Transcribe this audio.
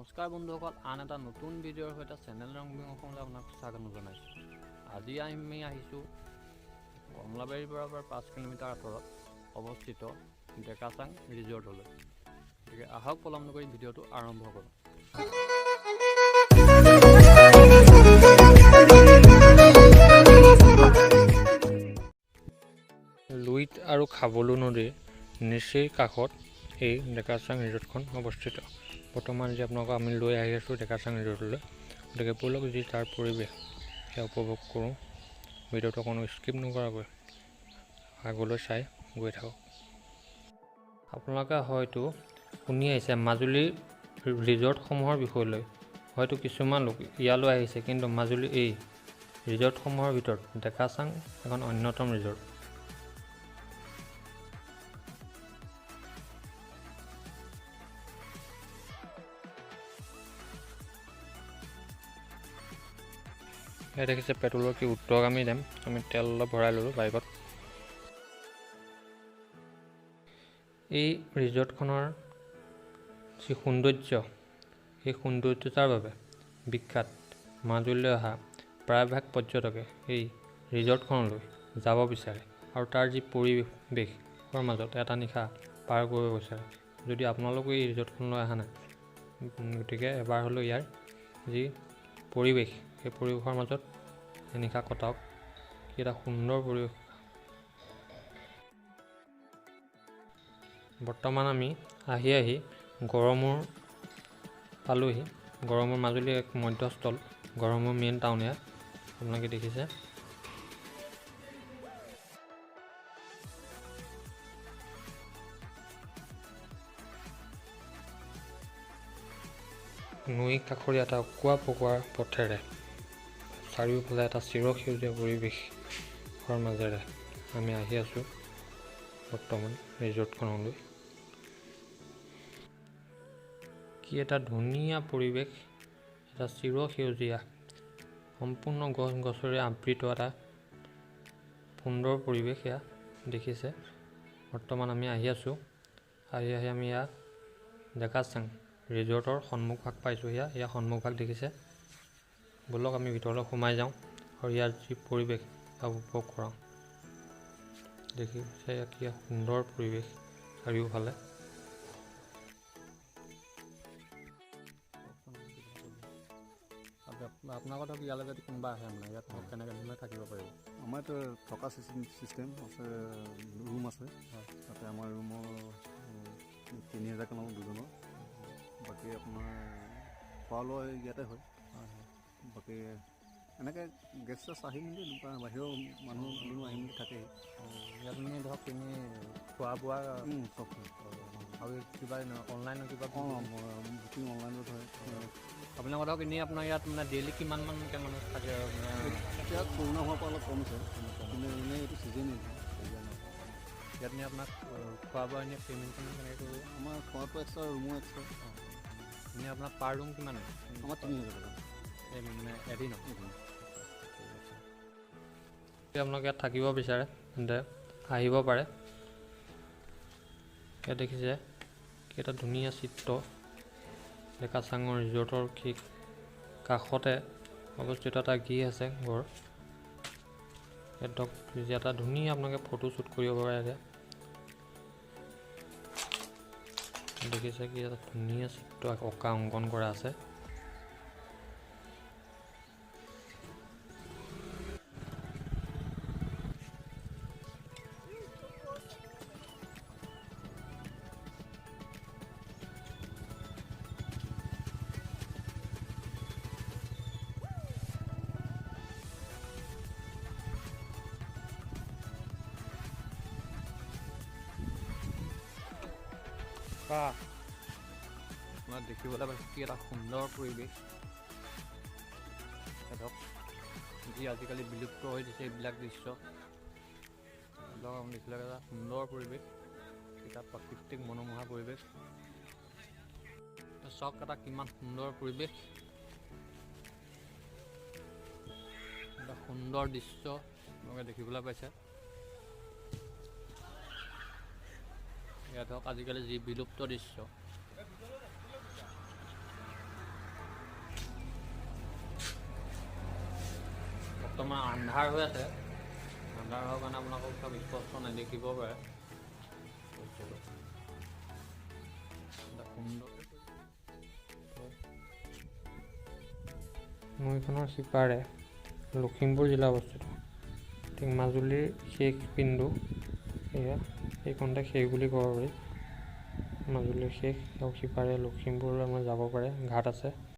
নমস্কাৰ বন্ধুসকল, আন এটা নতুন ভিডিঅ'ৰ সৈতে চেনেল ৰং বিৰং অসমলৈ আপোনাক স্বাগতম জনাইছোঁ। আজি আমি আহিছোঁ কমলাবাৰীৰ পৰা প্ৰায় 5 কিলোমিটাৰ আঁতৰত অৱস্থিত ডেকাচাং ৰিজৰ্টলৈ। গতিকে আহক পলম নকৰি ভিডিঅ'টো আৰম্ভ কৰোঁ। লুইত আৰু খাবলু নদীৰ নিচেই কাষত এই ডেকাচাং ৰিজৰ্টখন অৱস্থিত। বৰ্তমান যি আপোনালোকক আমি লৈ আহি আছোঁ ডেকাচাং ৰিজৰ্টলৈ, গতিকে ব'লক যি তাৰ পৰিৱেশ সেয়া উপভোগ কৰোঁ। ভিডিঅ'টো অকণো স্কিপ নকৰাকৈ আগলৈ চাই গৈ থাকক। আপোনালোকে হয়তো শুনি আহিছে মাজুলীৰ ৰিজৰ্টসমূহৰ বিষয়লৈ, হয়তো কিছুমান লোক ইয়ালৈ আহিছে, কিন্তু মাজুলীৰ এই ৰিজৰ্টসমূহৰ ভিতৰত ডেকাচাং এখন অন্যতম ৰিজৰ্ট। ইয়াত দেখিছে পেট্ৰলৰ কি উত্তৰগামী ডেম, আমি তেল অলপ ভৰাই ল'লোঁ বাইকত। এই ৰিজৰ্টখনৰ যি সৌন্দৰ্য, সেই সৌন্দৰ্যতাৰ বাবে বিখ্যাত মাজুলীলৈ অহা প্ৰায়ভাগ পৰ্যটকে এই ৰিজৰ্টখনলৈ যাব বিচাৰে আৰু তাৰ যি পৰিৱেশৰ মাজত এটা নিশা পাৰ কৰিব বিচাৰে। যদি আপোনালোকো এই ৰিজৰ্টখনলৈ অহা নাই, গতিকে এবাৰ হ'লেও ইয়াৰ যি পৰিৱেশ, সেই পৰিৱেশৰ মাজত নিশা কটাওক। কি এটা সুন্দৰ পৰিৱেশ। বৰ্তমান আমি আহি আহি গড়মূৰ পালোহি। গড়মূৰ মাজুলীৰ এক মধ্যস্থল, গড়মূৰ মেইন টাউন ইয়াত আপোনালোকে দেখিছে। নৈ কাষৰীয়া এটা অকোৱা পকোৱা পথেৰে চাৰিওফালে এটা চিৰসেউজীয়া পৰিৱেশৰ মাজেৰে আমি আহি আছোঁ বৰ্তমান ৰিজৰ্টখনলৈ। কি এটা ধুনীয়া পৰিৱেশ, এটা চিৰসেউজীয়া সম্পূৰ্ণ গছ গছৰে আবৃত এটা সুন্দৰ পৰিৱেশ এয়া দেখিছে। বৰ্তমান আমি আহি আছোঁ, আহি আহি আমি ইয়াত ডেকাচাং ৰিজৰ্টৰ সন্মুখভাগ পাইছোঁ। ইয়াৰ সন্মুখভাগ দেখিছে। ব'লক আমি ভিতৰলৈ সোমাই যাওঁ আৰু ইয়াৰ যি পৰিৱেশ তাক উপভোগ কৰাওঁ। দেখিছে কি সুন্দৰ পৰিৱেশ চাৰিওফালে। আপোনালোকৰ ধৰক ইয়ালৈ যদি কোনোবা আহে, মানে ইয়াত ধৰক কেনেকৈ ধৰণে থাকিব পাৰিব? আমাৰ ইয়াত থকা চিষ্টেম আছে, ৰুম আছে। তাতে আমাৰ ৰুমৰ 3000কৈ লওঁ দুজনৰ। বাকী আপোনাৰ খোৱা লোৱা ইয়াতে হয়। বাকী এনেকৈ গেষ্ট চেষ্ট আহি মেলি বাহিৰৰ মানুহ দুনুহ আহি মেলি থাকেহি। ইয়াত মানে ধৰক তুমি খোৱা বোৱা চব হয় আৰু কিবা অনলাইনত কিবা? অঁ, বুকিং অনলাইনত হয়। আপোনালোকৰ ধৰক এনেই আপোনাৰ ইয়াত মানে ডেইলি কিমানমানকৈ মানুহ থাকে? আৰু মানে এতিয়া কৰোণা হোৱাৰ পৰা অলপ কমিছে, কিন্তু এনেই এইটো ছিজনেই। ইয়াত এনেই আপোনাক খোৱা বোৱা এনেই পে'মেণ্ট চেমেণ্ট কেনেকৈ কৰিব? আমাৰ খোৱাটো এক্সট্ৰা, ৰুমো এক্সট্ৰা। এনেই আপোনাৰ পাৰ ৰুম কিমান? আমাৰ 3000 টকা এই মানে এদিনত। যদি আপোনালোকে ইয়াত থাকিব বিচাৰে তেন্তে আহিব পাৰে। ইয়াত দেখিছে কি এটা ধুনীয়া চিত্ৰ, ডেকাচাঙৰ ৰিজৰ্টৰ ঠিক কাষতে অৱস্থিত এটা গৃহ আছে ঘৰ। ইয়াত ধৰক এটা ধুনীয়া আপোনালোকে ফটো শ্বুট কৰিব পাৰে। ইয়াতে দেখিছে কি এটা ধুনীয়া চিত্ৰ অঁকা অংকন কৰা আছে। আপোনাৰ দেখিবলৈ পাইছোঁ কি এটা সুন্দৰ পৰিৱেশ। ধৰক যি আজিকালি বিলুপ্ত হৈ দিছে এইবিলাক দৃশ্য, এইবিলাক দেখিবলৈ এটা সুন্দৰ পৰিৱেশ, এটা প্ৰাকৃতিক মনোমোহা পৰিৱেশ। চাওক এটা কিমান সুন্দৰ পৰিৱেশ, এটা সুন্দৰ দৃশ্য আপোনালোকে দেখিবলৈ পাইছে। ইয়াত ধৰক আজিকালি যি বিলুপ্ত দৃশ্য, বৰ্তমান আন্ধাৰ হৈ আছে। আন্ধাৰ হোৱাৰ কাৰণে আপোনালোকক চব স্পষ্ট নেদেখিব পাৰে বস্তুটো। এটা সুন্দৰ নৈখনৰ সিপাৰে লখিমপুৰ জিলা অৱস্থিত। ঠিক মাজুলীৰ শেষ বিন্দু এয়া, এইকণতে শেষ বুলি ক'ব পাৰি। মাজুলীৰ শেষ আৰু সিপাৰে লখিমপুৰলৈ আমাৰ যাব পাৰে, ঘাট আছে।